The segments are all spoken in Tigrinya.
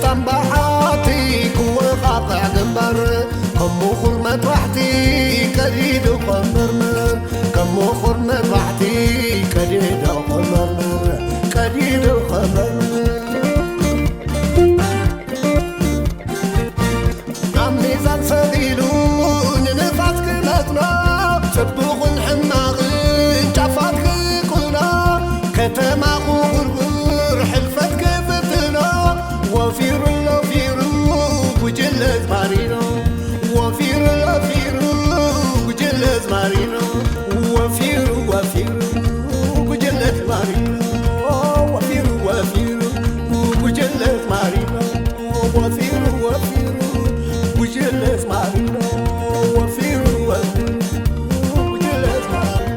ጣምባሓቲ ክወቓቕዕ ግንባር፣ ከም ምኹር መጥባሕቲ ቀዲዱ ከም መርመር፣ ከም ምኹር መጥባሕቲ ቀዲዱ ከም መርመር፣ ቀዲዱ ከም መርመር። ኣብ ሚዛን ሰቒሉ ንንፋስ ክመጥኖ፣ ጽቡቕን ሕማቕን ጫፋት ክቁኖ፣ ከተማ ክጉርጉር ሕልፈት ክፍትኖ፣ ወፊሩ ለፊሩ ጉጅለ ኣዝማሪኖ፣ ወፊሩ ለፊሩ ጉጅለ ኣዝማሪኖ፣ ወፊሩ ወፊሩ ጉጅለ ኣዝማሪኖ፣ ወፊሩ ወፊሩ ጉጅለ ኣዝማሪኖ። ወፊሩ ወፊሩ ጉጅለ ኣዝማሪኖ፣ ወፊሩ ወፊሩ ጉጅለ ኣዝማሪኖ።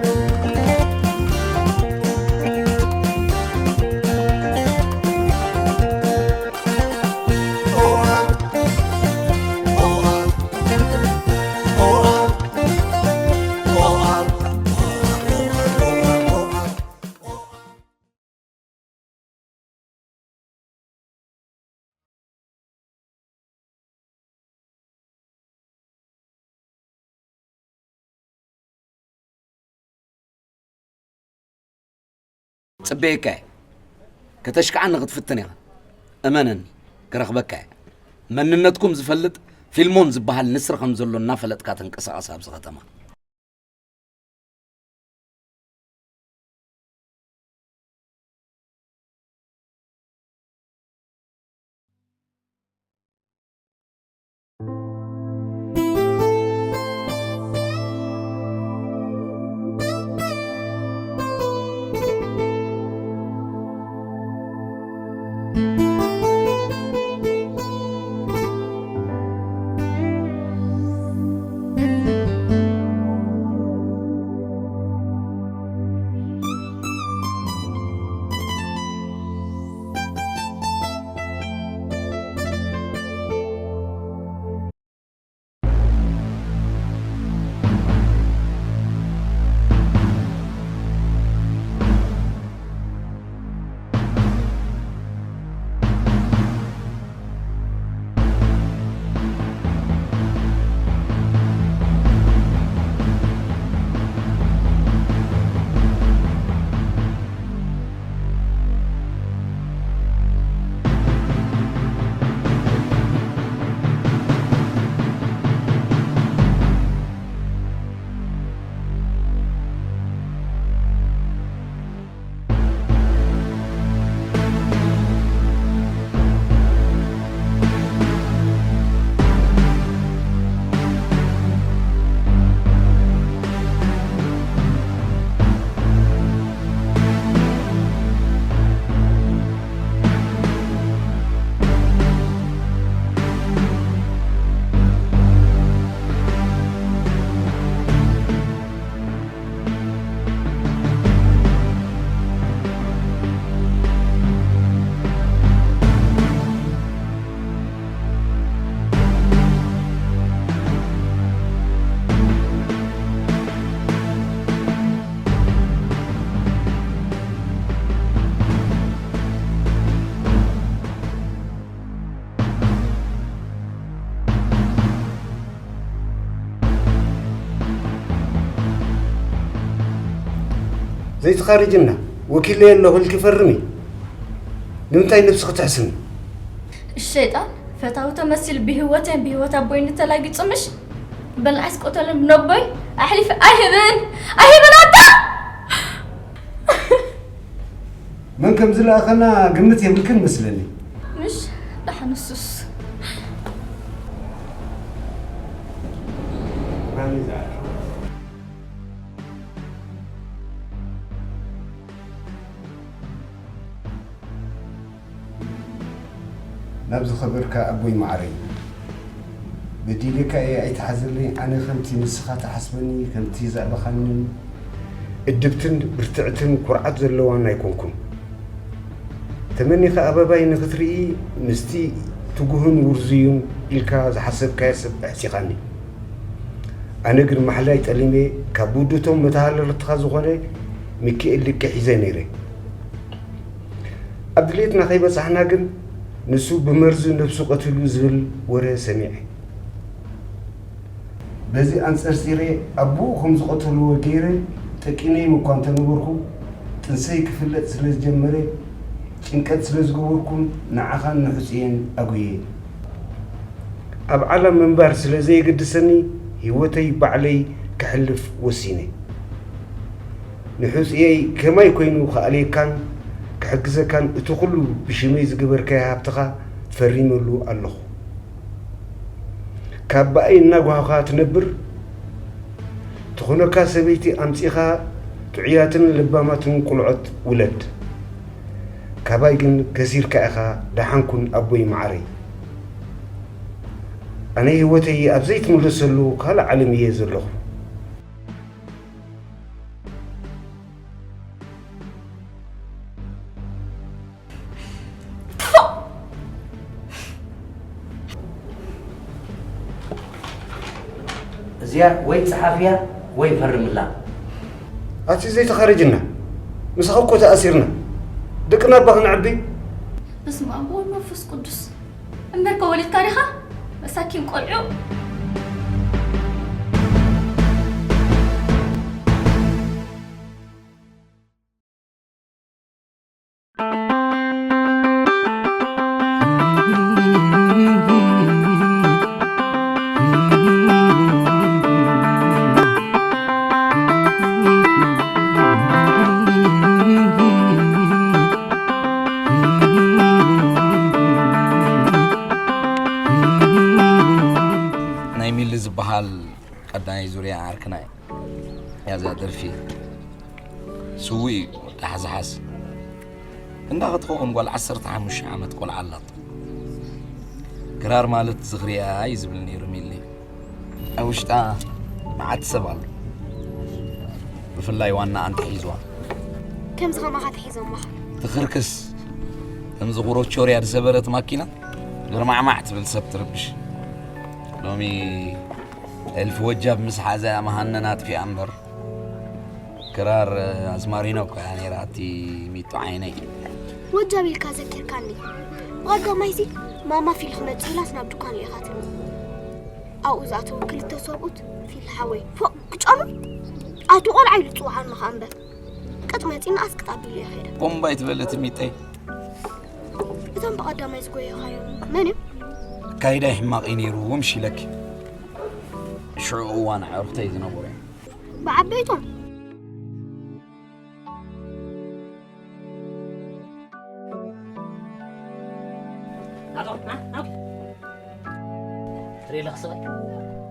ጽበየካ እየ። ከተሽክዓኒ ክትፍትን ኢኻ። እመነኒ፣ ክረኽበካ እየ። መንነትኩም ዝፈልጥ ፊልሞን ዝበሃል ንስር ከም ዘሎ እናፈለጥካ ተንቀሳቐስ ኣብዚ ከተማ። ዘይትኻርጅና፣ ወኪለይ ኣለኹ ኢልኪ ፈርሚ። ንምንታይ ነብስኺ ትሕስኒ? ሸይጣን ፈታዊ ተመሲሉ ብህይወተይን ብህይወት ኣቦይን ተላጊጹ ምሽ? በላዕስ ቆተሎም ነቦይ ኣሕሊፈ ኣይህብን፣ ኣይህብን ኣታ! መን ከም ዝለኣኸና ግምት የብልክን መስለኒ። ምሽ ደሓን ንሱስ። ናብ ዝኸበርካ ኣቦይ ማዓረይ፣ በዲለካ እየ ኣይትሓዘለይ። ኣነ ከምቲ ንስኻ ትሓስበኒ፣ ከምቲ ዘዕበኻንን እድብትን ብርትዕትን ኩርዓት ዘለዋን ኣይኮንኩን። ተመኒኻ ኣበባይ ንኽትርኢ ምስቲ ትጉህን ውርዙዩን ኢልካ ዝሓሰብካዮ ሰብ ኣሕሲኻኒ። ኣነ ግን ማሕላይ ጠሊመ ካብ ውዱቶም መተሃለርትኻ ዝኾነ ሚኪኤል ልቂ ሒዘ ነይረ። ኣብ ድሌትና ከይበጻሕና ግን ንሱ ብመርዚ ነብሱ ቀቲሉ ዝብል ወረ ሰሚዐ። በዚ ኣንጸርጺረ ኣቦኡ ከም ዝቐተልዎ ገይረ ጠቂነዮም እኳ እንተነበርኩ፣ ጥንሰይ ክፍለጥ ስለ ዝጀመረ፣ ጭንቀት ስለ ዝገበርኩን ንዓኻን ንሑጽየን ኣጉየ። ኣብ ዓለም ምንባር ስለ ዘየገድሰኒ፣ ህይወተይ ባዕለይ ከሕልፍ ወሲነ። ንሑጽየይ ከማይ ኮይኑ ክኣልየካን ክሕግዘካን እቲ ኩሉ ብሽመይ ዝገበርካዮ ሃብትኻ ፈሪመሉ ኣለኹ። ካብ ብኣይ እናጓሃኻ ትነብር ትኾነካ ሰበይቲ ኣምጺኻ ጥዑያትን ለባማትን ቁልዖት ውለድ። ካባይ ግን ከሲርካ ኢኻ፣ ደሓን ኩን ኣቦይ መዓረይ። ኣነ ህይወተይ ኣብ ዘይትምለሰሉ ካልእ ዓለም እየ ዘለኹ። እዚኣ ወይ ጸሓፍያ ወይ ፈርምላ። ኣቲ ዘይተኻረጅና፣ ምሳኻ እኮ ተኣሲርና። ደቅና እባ ክንዕቢ። በስመ ኣብ ወወልድ ወመንፈስ ቅዱስ። እምበርከ ወሊድካ ዲኻ? መሳኪን ቆልዑ። ናይ ሚሊ ዝበሃል ቀዳማይ ዙርያ ዓርክና እያ እዛ ደርፊ። ስዉእ እዩ ወዲ ሓዝሓዝ። እንዳ ክትኸውን ጓል ዓሰርተ ሓሙሽተ ዓመት ቆልዓ ኣላቶ። ክራር ማለት ዝኽሪኣ እዩ ዝብል ነይሩ ሚሊ። ኣብ ውሽጣ መዓት ሰብ ኣሎ። ብፍላይ ዋና ኣንተ ሒዝዋ። ከምዚ ከማኻ ተሒዞማኻ። ትኽርክስ። ከምዚ ቁሮቾርያ ዝሰበረት ማኪና ግርማዕማዕ ትብል ሰብ ትርብሽ። ሎሚ እልፊ ወጃብ ምስ ሓዛ እያ መሃነና ኣጥፊኣ እምበር። ክራር ኣዝማሪኖ እኮ እያ ነይራ ኣቲ ሚጡ ዓይነይ። ወጃብ ኢልካ ዘኪርካኒ። ብቐዳማይሲ ማማ ፊል ክመጽእ ኢላስ ናብ ድኳን ልኢኻትኒ። ኣብኡ ዝኣተዉ ክልተ ሰብኡት ፊል ሓወይ ፎእ ክጫኑ ኣቲ ቆልዓ ኢሉ ጽውዓኒ ኸኣ እምበር። ቅጥ መጺና ኣስቅጥ ኣቢሉ እየ ኸይደ። ቦምባ ኣይትበል እቲ ሚጠይ። እቶም ብቐዳማይ ዝጎየኻዮም መን እዮም? ኣካይዳይ ሕማቕ እዩ ነይሩ ምሽ ኢለኪ። ሽዑ እዋን ኣዕሩኽተይ ዝነበሩ እዮም። ብዓበይቶም ናቶ ና ናቶ ትሬላ ክስበል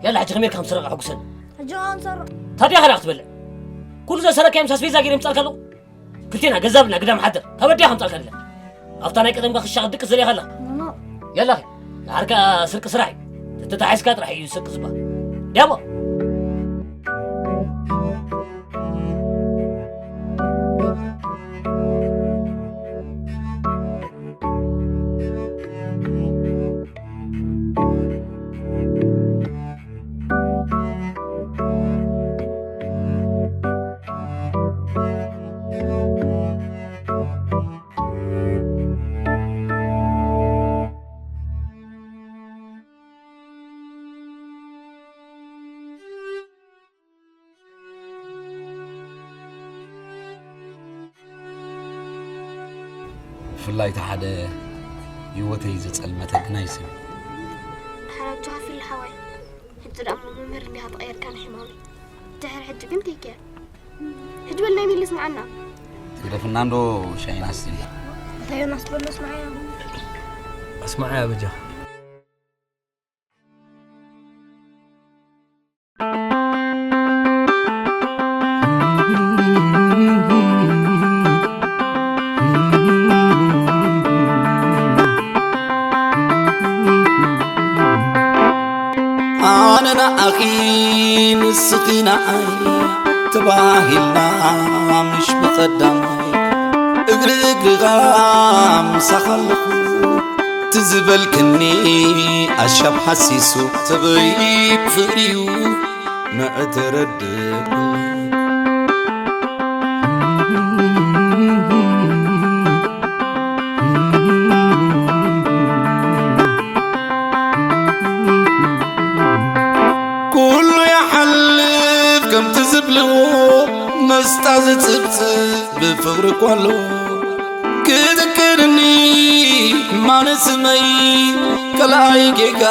ያላ ሕጂ ከመይ ኢልካ ከም ትሰርቕ ኣሕጉሰኒ። ሕጂ ኸኣ ንሰርቕ። ታዲያ ኸዳ ክትበልዕ ኩሉ ዘሰረካዮም ሳስቤዛ ገይረ ምጻልካ ኣለኹ። ክልቴና ገዛብና ግዳም ሓደር ካብ ኣዲያ ከምጻልካ ኣለና። ኣብታ ናይ ቀደምካ ክሻ ክትድቅስ ዘሊኻ ኣለኻ። ኖኖ። ያላ ኸ ንዓርካ ስርቂ ስራሕ እዩ። ተተታሒዝካ ጥራሕ እዩ ስርቂ ዝበሃል። ዲያቦ። ብፍላይ እቲ ሓደ ህይወተይ ዘጸልመተ ግናይ ሰብ እዩ። ሓራጆ ሃፊል ሓወይ። ሕጂ ደኣ እሞ መምህር እንዲኻ ተቐየርካ ንሕማመይ። ድሕሪ ሕጂ ግን ቴክ ኬር። ሕጂ በል ናይ ሚሊ ስምዓና። ትግደፍና እንዶ ሻሂ ናስቲ እንዳ። እንታይ ዮናስ በሎ ስምዓያ። ኣስምዓያ በጃኻ። ኣነ ንዓኺ ንስኺ ንዓይ ተባሂልና ምሽ ብቐዳማይ እግሪ እግርኻ ምሳኻ ኣለኹ ትዝበልክኒ ኣሻብ ሓሲሱ ሰበይ ብፍቕሪዩ መእተረድእ ዝጽብጽብ ብፍቕሪ ኳሎ ክዝክርኒ ማነ ስመይ፣ ከላይ ጌጋ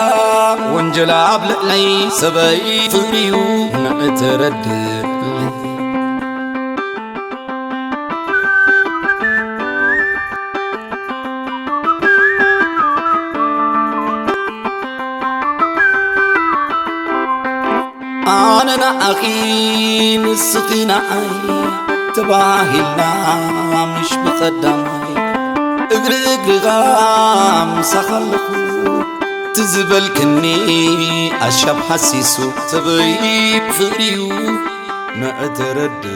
ወንጀል ኣብ ልዕለይ፣ ሰበይ ፍቕሪዩ ንእትረድእ። ኣነ ንዓኺ ንስኺ ንዓይ ተባሂልና፣ ምሽ ብቐዳማይ እግሪ እግርኻ ምሳኻ ኣለኹ ትዝበልክኒ፣ ኣሻብ ሓሲሱ ሰበይ ፍቕሪዩ ንእተረድእ።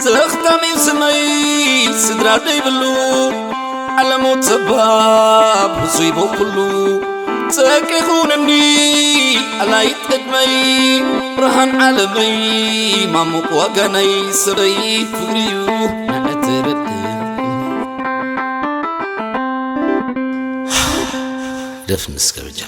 ዘኽታሚም ስመይ ስድራ ደይብሉ፣ ዓለሙ ጸባብ ህጹይ በኩሉ፣ ጸቂ ኹንኒ ኣላይ ቅድመይ፣ ብርሃን ዓለመይ፣ ማሙቕ ወገነይ፣ ሰበይ ፍቕሪዩ ንእትረድእ። ደፍንስ ከብጃ።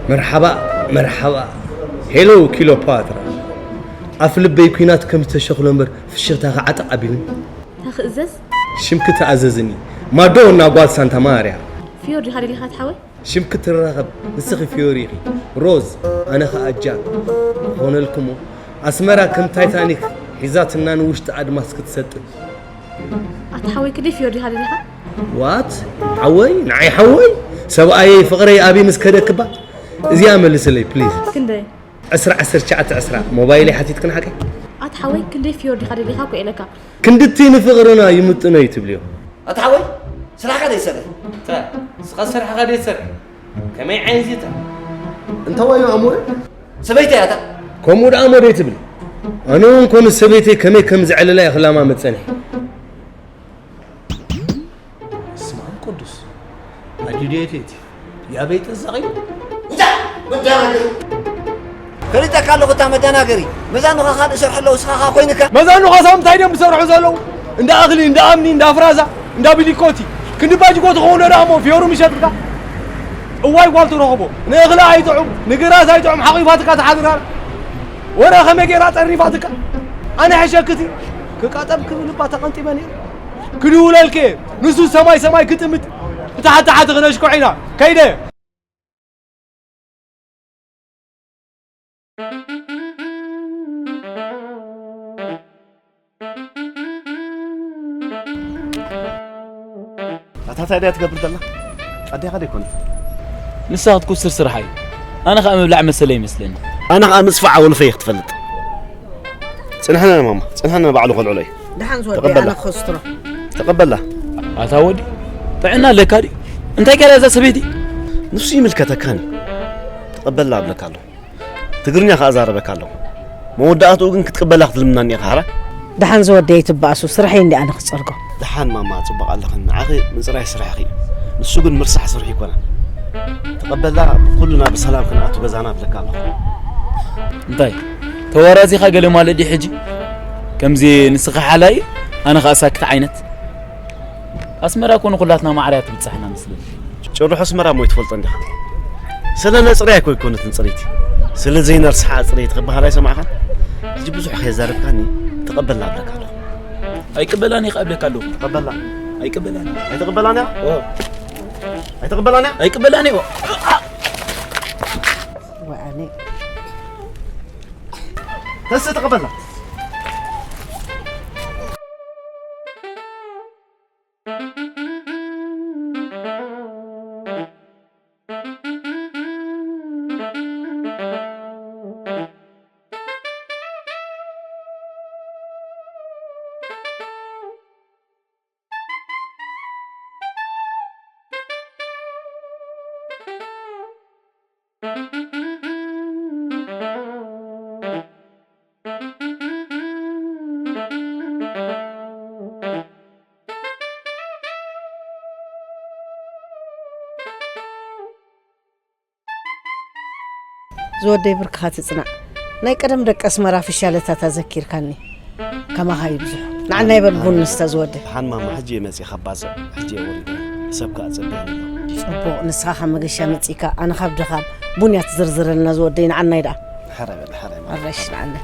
መርሓባ፣ መርሓባ። ሄሎ ኪሎፓትራ። ኣፍ ልበይ ኲናት ከም ዝተሸኽሎ እምበር ፍሽኽታኺ ዓጠቕ ኣቢሉኒ። እንታይ ክእዘዝ? ሽምኪ ተኣዘዝኒ። ማዶ እና ጓል ሳንታ ማርያ። ፊዮሪ ዲኻ ደሊኻ ኣቲ ሓወይ? ሽምኪ ትራኸብ፣ ንስኺ ፊዮሪ ኢኺ። ሮዝ፣ ኣነ ኸኣ ጃክ። ኾነልኩሞ። ኣስመራ ከም ታይታኒክ ሒዛትና ንውሽጢ ኣድማስ ክትሰጥም። ኣቲ ሓወይ ክንደይ ፊዮሪ ዲኻ ደሊኻ? ዋት? ሓወይ? ንዓይ ሓወይ? ሰብኣየይ ፍቕረይ ኣብይ ምስ ከደክባ? እዚኣ መልስለይ ፕሊዝ። ክንደይ? ዕስራ፣ ዓሰርተ ትሽዓተ፣ ዕስራ። ሞባይለይ ሓቲትክን ሓቀይ? ኣቲ ሓወይ ክንደይ ፊዮሪ ዲኻ ደሊኻ እኮ ኢለካ። ክንድቲ ንፍቕርና ይምጥኖ እዩ ትብልዮ። ኣቲ ሓወይ ስራሕካ ደይሰርሕ። ታ፣ ስኻ ስራሕካ ደይሰርሕ። ከመይ ዓይነት እዩ ታ? እንተ ዋዩ ኣሞረ? ሰበይተይ ኣታ። ከምኡ ደኣ እሞ ደይትብል። ኣነ እውን ኮኑ ሰበይተይ ከመይ ከም ዘዕልላ እየ ክላማመድ ጸኒሐ። ስማን ቅዱስ። ኣዲድየት እቲ ያበይ ጠዛቒ? እንታ መደናገሪ። ፈሊጠካ ኣለኹ እታ መደናገሪ። መዛኑኻ ካልእ ይሰርሑ ኣለዉ፣ እስኻ ኸኣ ኮይንካ። መዛኑኻ ሳብ እንታይ ድዮም ዝሰርሑ ዘለዉ? እንዳ እኽሊ፣ እንዳ እምኒ፣ እንዳ ፍራዛ፣ እንዳ ብሊኮቲ። ክንዲ ባጅኮ ትኸውን ዶ ደኣ እሞ ፍዮሩ ምሸጥካ? እዋይ ጓል ትረኽቦ። ንእኽሊ ኣይጥዑም፣ ንግራት ኣይጥዑም፣ ሓቒፋትካ ትሓድር ኣላ። ወረ ከመይ ገይራ ጠርኒፋትካ? ኣነ ሕሸክቲ። ክቃጠብ ክብል እባ ተቐንጢበ ነይረ። ክድውለልከ፣ ንሱ ሰማይ ሰማይ ክጥምት። ብታሕቲ ታሕቲ ክነሽኮ ኢና። ከይደ። ኣታ እንታይ ድያ ትገብር ዘላ? ኣዴኻ ዶ ኣይኮነት? ንሳ ክትኩስር ስርሓ እዩ። ኣነ ኸኣ ምብላዕ መሰለይ ይመስለኒ። ኣነ ኸኣ ምጽፋዕ ወልፈይ ክትፈልጥ። ጽንሕና ማማ፣ ጽንሕና ባዕሉ ከልዕሎ እዩ። ደሓን ዝወደይ፣ ተቐበላ። ኣነ ክኸስትሮ። ተቐበላ። ኣታ ወዲ፣ ጥዕና ኣለካ ድዩ? እንታይ ገይራ እዛ ሰበይቲ? ንሱ ይምልከተካን እዩ። ተቐበላ እብለካ ኣለኹ። ትግርኛ ከኣ ዛረበካ ኣለኹ። መወዳእትኡ ግን ክትቅበላ ክትልምናኒ ኢኻ፣ ሓራ? ደሓን ዝወደይ ትበኣሱ፣ ስርሐይ እንዲ ኣነ ክጸርጎ። ደሓን ማማ፣ ጽቡቕ ኣለኽን። ንዓኺ ምጽራይ ስራሕኺ እዩ። ንሱ ግን ምርሳሕ ስርሑ ይኮነን። ተቐበላ፣ ኩልና ብሰላም ክንኣቱ ገዛና እብለካ ኣለኹ። እንታይ? ተዋራዚኻ ገለ ማለት ድዩ ሕጂ? ከምዚ ንስኻ ሓላይ፣ ኣነ ኸኣ ሳክት ዓይነት? ኣስመራ እኮ ንኹላትና ማዕረ እያ ትብጽሓና መስለኒ። ጭርሖ ኣስመራ እሞ ይትፈልጦ እንዲኻ። ስለ ነጽርያ እኮ ኣይኮነትን ጽርይቲ። ስለ ዘይነርስሓ ጽርይቲ ክበሃል ኣይሰማዕኻን? ሕጂ ብዙሕ ከየዛረብካኒ ተቐበልና እብለካ ኣለኹ። ኣይቅበላን እየ ክኣብለካ ኣለኹ። ተቐበላ። ኣይቅበላን። ኣይተቐበላን እያ? ኦ። ኣይተቐበላን እያ? ኣይቅበላን እየ። ወኣነ። ተስ ተቐበላ። ዝወደይ ብርክኻ ትጽናዕ። ናይ ቀደም ደቂ ኣስመራ ፍሻለታት ኣዘኪርካኒ። ከማኻ ይብዝሑ። ንዓናይ በል ቡን ንስተ ዝወደይ። ደሓን ማማ፣ ሕጂ እየ መጺእ ካብ ባጽዕ። ሕጂ እየ ወሪደ። ሰብ ከኣ ጸበየኒ ኣሎ። ጽቡቕ፣ ንስኻ ካብ መገሻ መጺእካ፣ ኣነ ካብ ድኻም። ቡን እያ ትዝርዝረልና ዝወደይ፣ ንዓናይ ደኣ። ሕረ በል፣ ሕረ በል። ኣረሽ ንዓናይ።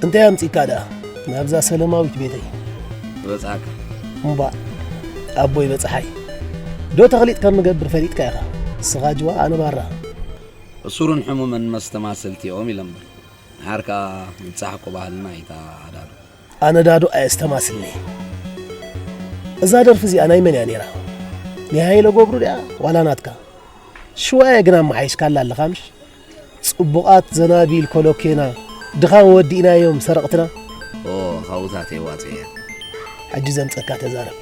እንታይ ኣምጺእካ ደኣ ናብዛ ሰለማዊት ቤተይ? በጻሕካ። እምባ፣ ኣቦይ በጻሓይ። ዶ ተኽሊጥ ከም እገብር ፈሊጥካ ኢኻ? ንስኻ ጅዋ፣ ኣነ ባራ። እሱርን ሕሙምን መስተማሰልቲ እዮም ኢለ እምበር። ድሓር ከኣ ምብጻሕ እኮ ባህልና እዩ፣ እታ ኣዳሉ። ኣነ ዳዶ ኣየስተማስልን'የ። እዛ ደርፊ እዚኣ ናይ መን እያ ነይራ? ናይ ሃይለ ገብሩ ድያ ዋላ ናትካ? ሽዋየ ግን ኣመሓይሽካላ ኣለኻ ምሽ? ጽቡቓት ዘናቢል ኮሎኬና፣ ድኻም ወዲእናዮም ሰረቕትና። ኦ፣ ካብኡታት የዋጽእ እየ። ሕጂ ዘምጸካ ተዛረብ።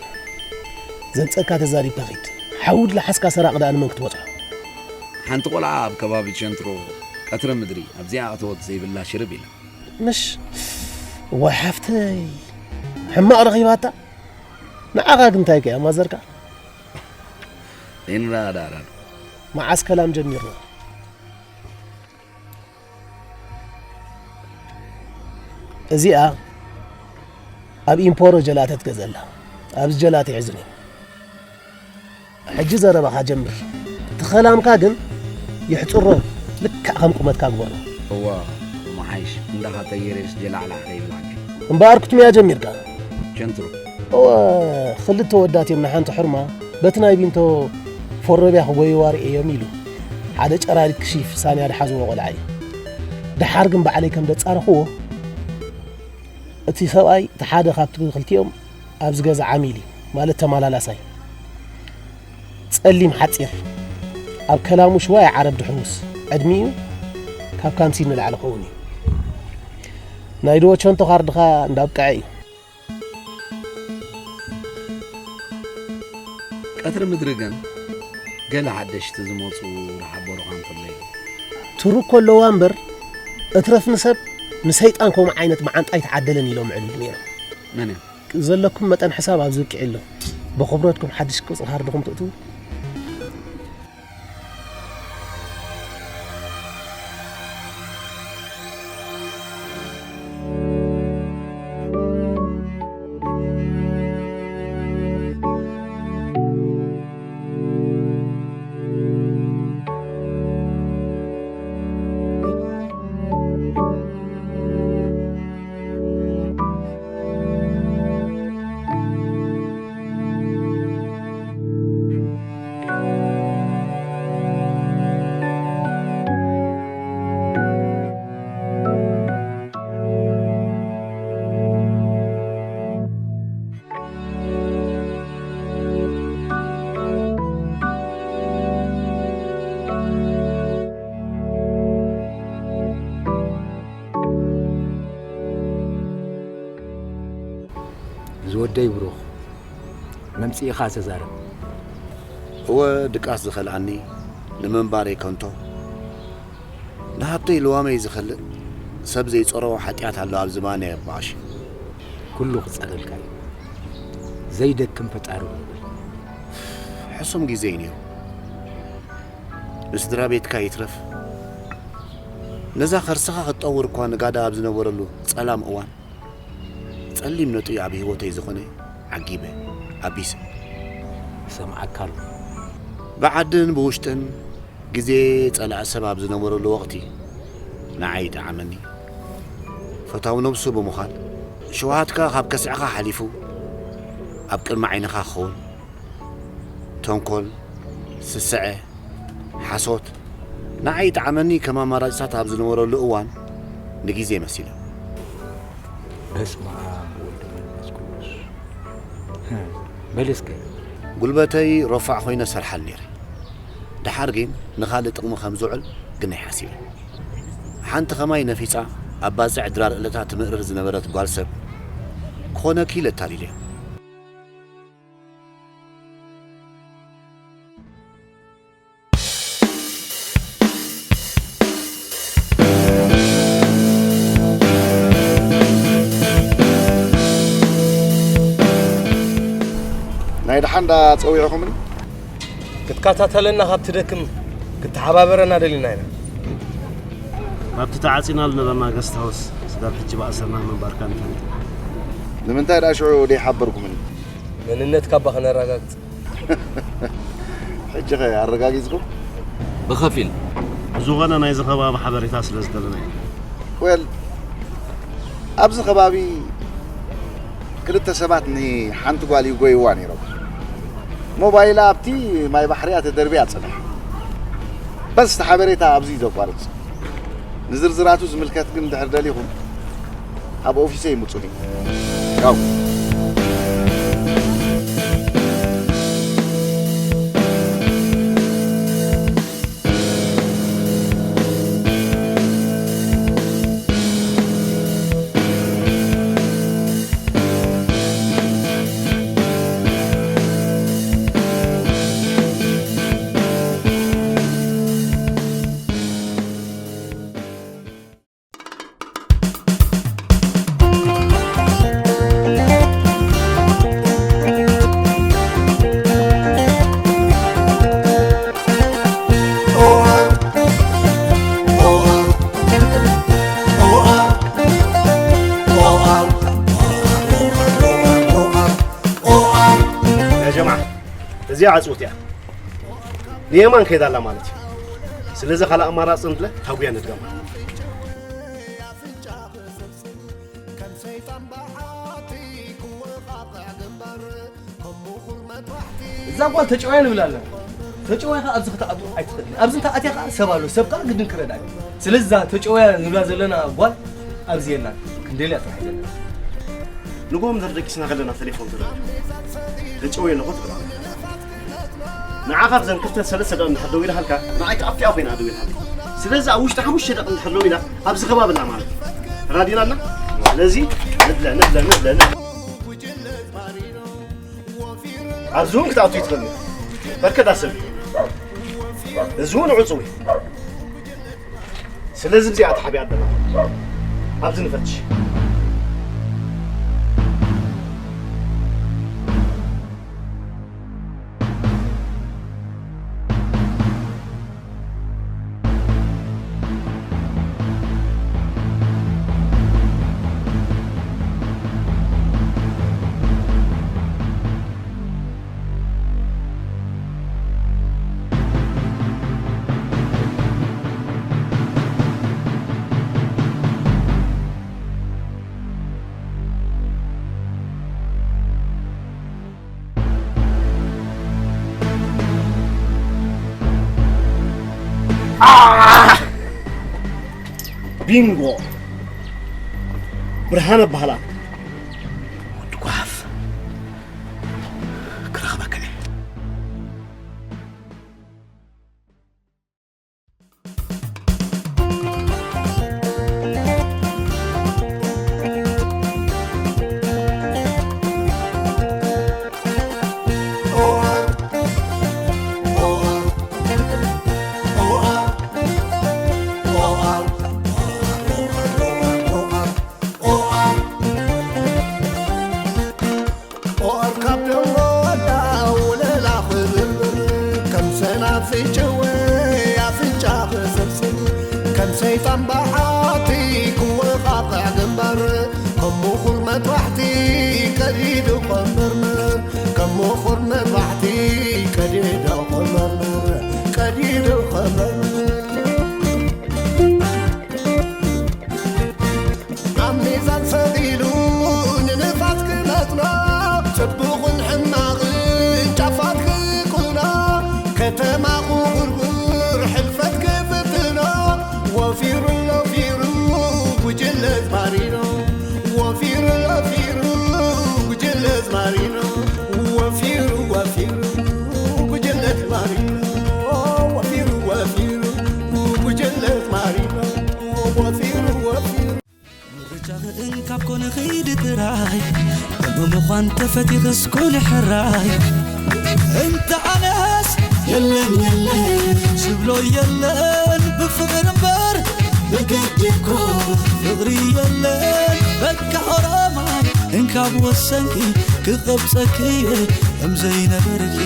ዘምጸካ ተዛሪብካ ኺድ። ሓዊ ድለሓስካ ሰራቕ ደኣ ንመን ክትበጽሖ? ሓንቲ ቆልዓ ኣብ ከባቢ ቸንትሮ ቀትሪ ምድሪ ኣብዚኣ እተወት ዘይብላ ሽርብ ኢላ። ምሽ? ዋይ ሓፍተይ፣ ሕማቕ ረኺባታ። ንዓኻ ግን እንታይ ከ ኣማዘርካ? እንዳ ዳራን። መዓስ ከላም ጀሚርና? እዚኣ ኣብ ኢምፖሮ ጀላተ ትገዘላ። ኣብዚ ጀላተ ይሕዝኒ። ሕጂ ዘረባኻ ጀምር። እቲ ከላምካ ግን ይሕጽሮ፣ ልክዕ ከም ቁመትካ ግበሮ። እዋ፣ መሓይሽ፣ እንዳኻ ተየሬስ ጀላዕላዕ ከይብላኒ። እምበኣር ክትምያ ጀሚርካ። ቸንትሩ። እወ፣ ክልተ ወዳት እዮም ንሓንቲ ሕርማ፣ በቲ ናይ ቢንቶ ፎረብያ ክጎይዋ ርእየዮም ኢሉ። ሓደ ጨራሪት ክሺፍ ሳንያ ድሓዝዎ ቆልዓ እዩ። ደሓር ግን ባዕለይ ከም ደጻረኽዎ፣ እቲ ሰብኣይ፣ እቲ ሓደ ካብቲ ክልቲኦም ኣብዚ ገዛ ዓሚል እዩ፣ ማለት ተመላላሳይ። ጸሊም ሓጺር፣ ኣብ ከላሙ ሽዋይ ዓረብ ድሕውስ፣ ዕድሚኡ ካብ ካምሲን ንላዕሊ ክኸውን እዩ። ናይ ድወ ቸንቶ ካርድኻ እንዳብቅዐ እዩ። ቀትሪ ምድሪ ግን ገለ ሓደሽቲ ዝመጹ ዝሓበሩኻ እንተለዩ። ትሩኮ ኣለዋ እምበር፣ እትረፍ ንሰብ ንሰይጣን ከምኡ ዓይነት መዓንጣ ኣይተዓደለን ኢሎም ዕልሉ ነይሮም። መን እዮም? ዘለኩም መጠን ሕሳብ ኣብዚ ብቂዑ ኣሎ። ብኽብረትኩም ሓድሽ ቅርጺ ካርድኹም ትእትዉ። ዝወደይ ብሩኽ፣ መምጽኢኻ ተዛረብ። እወ፣ ድቃስ ዝኸልኣኒ ንምንባረይ ከንቶ። ንሃብተይ ልዋመይ ዝኸልእ ሰብ ዘይጸሮ ሓጢኣት ኣሎ ኣብ ዝባነይ ኣባኣሽ። ኩሉ ክጸረልካ እዩ። ዘይደክም ፈጣሪ ንብል። ሕሱም ግዜ እዩ ነይሩ። ንስድራ ቤትካ ይትረፍ፣ ነዛ ከርስኻ ክትጠውር እኳ ንጋዳ ኣብ ዝነበረሉ ጸላም እዋን፣ ጸሊም ነጥቢ ኣብ ህይወተይ ዝኾነ ዓጊበ፣ ኣቢሰ። እሰምዓካ ኣሎ። ብዓድን ብውሽጥን ግዜ ጸላኢ ሰብ ኣብ ዝነበረሉ ወቕቲ፣ ንዓይ ይጠዓመኒ። ፈታው ነብሱ ብምዃን፣ ሸውሃትካ ካብ ከስዕኻ ሓሊፉ፣ ኣብ ቅድሚ ዓይንኻ ክኸውን። ተንኮል፣ ስስዐ፣ ሓሶት፣ ንዓይ ይጥዓመኒ ከም ኣማራጺታት ኣብ ዝነበረሉ እዋን ንግዜ መሲለ። በስመ ኣብ ወወልድ ወመንፈስ ቅዱስ። በል እስከ። ጉልበተይ ረፋዕ ኮይነ ሰርሓሉ ነይረ። ደሓር ግን ንኻልእ ጥቕሚ ከም ዝውዕል ግን ኣይሓሲበ። ሓንቲ ኸማይ ነፊጻ ኣብ ባጽዕ ድራር እለታ ትምእርር ዝነበረት ጓል ሰብ ክኾነኪ ኢለ ኣታሊለያ። ናይ ደሓን ዳ ጸዊዕኹምኒ? ክትከታተለና ካብ ትደክም ክትሓባበረና ደሊና ኢና። ኣብቲ ተዓጺና ዝነበርና ገስት ሃውስ ስጋብ ሕጂ ብኣሰርና ምንባርካ ንፈልጥ። ንምንታይ ደኣ ሽዑ ደይሓበርኩምኒ? መንነትካ እባ ከነረጋግጽ። ሕጂ ኸ ኣረጋጊጽኩም? ብኸፊል። ብዝኾነ ናይዚ ከባቢ ሓበሬታ ስለ ዝደለና ኢና። ወል፣ ኣብዚ ከባቢ ክልተ ሰባት ንሓንቲ ጓል ይጎይዋ ነይሮም። ሞባይላ ኣብቲ ማይ ባሕሪ እያ ተደርብያ ጽንሕ። በስ እቲ ሓበሬታ ኣብዚ እዩ ዘቋርጽ። ንዝርዝራቱ ዝምልከት ግን እንድሕር ደሊኹም ኣብ ኦፊሰይ ይምጹኒ። ቻው። ያ ጀማዓ፣ እዚኣ ዕጽውቲ እያ። ንየማን ከይዳ ኣላ ማለት እዩ። ስለዚ ካልእ ኣማራጺ ንድለ፣ ታጉያ ንድገማ። እዛ ጓል ተጨወያ ንብላ ኣለና። ተጨወያ ከኣ ኣብዚ ክትኣቱ ኣይትኽእልን። ኣብዚ እንተ ኣትያ ከኣ ሰብ ኣሎ። ሰብ ከኣ ግድን ክረድኣ እዩ። ስለዚ እዛ ተጨወያ ንብላ ዘለና ጓል ኣብዚ የላን። ክንደልያ ጥራሕ እዩ ዘለና። ንጎም ደርደቂስና ከለና ቴሌፎን ትረአ። ተጨወየ ኣለኹ ትብላ። ንዓኻ ኣብዘን ክልተ ሰለስተ ደቂቕ እንድሕር ደው ኢልሃልካ፣ ንዓይ ከኣ ኣብቲኣ ኮይና ደው ኢልሃልካ። ስለዚ ኣብ ውሽጢ ሓሙሽተ ደቂቕ እንድሕር ደው ኢላ፣ ኣብዚ ከባቢ ኣላ ማለት እዩ። ተራዲናና? ስለዚ ንድለ፣ ንድለ፣ ንድለ፣ ንድለ። ኣብዚ እውን ክትኣቱ ይትኽእል። በርከት ኣሰብ። እዚ እውን ዕጹው እዩ። ስለዚ ብዚኣ ተሓቢኣ ኣለና። ኣብዚ ንፈትሽ። ቢንጎ! ብርሃነ እበሃል። ወዲ ጓፍ፣ ክረኽበካ እየ። ኦር ካብ ደሞ ወዳ ውለላ ክብርብር፣ ከም ሰናፍጭ ወይ ኣፍንጫ ክስብስብ፣ ከም ሰይጣን በዓቲ ክወቓቕዕ ግንባር፣ ከም ምኹር መጥባሕቲ ቀዲዱ ኸመርምር፣ ከም ምኹር መጥባሕቲ ቀዲዱ ኸመርምር፣ ቀዲዱ ኸመርምር። ኣብ ሚዛን ሰቒሉ ንንፋስ ክመጥኖ፣ ጽቡቕን ከምኡ ምዃን ተፈቲኽስ ኩሉ ሕራይ። እንተ ኣነስ የለን የለን ዝብሎ የለን ብፍቕሪ እምበር ብግዲ እኮ ፍቕሪ የለን። በቃ ኦሮማይ እንካብ ወሰንኪ ክቐብጸኪ እየ ከም ዘይነበርኪ።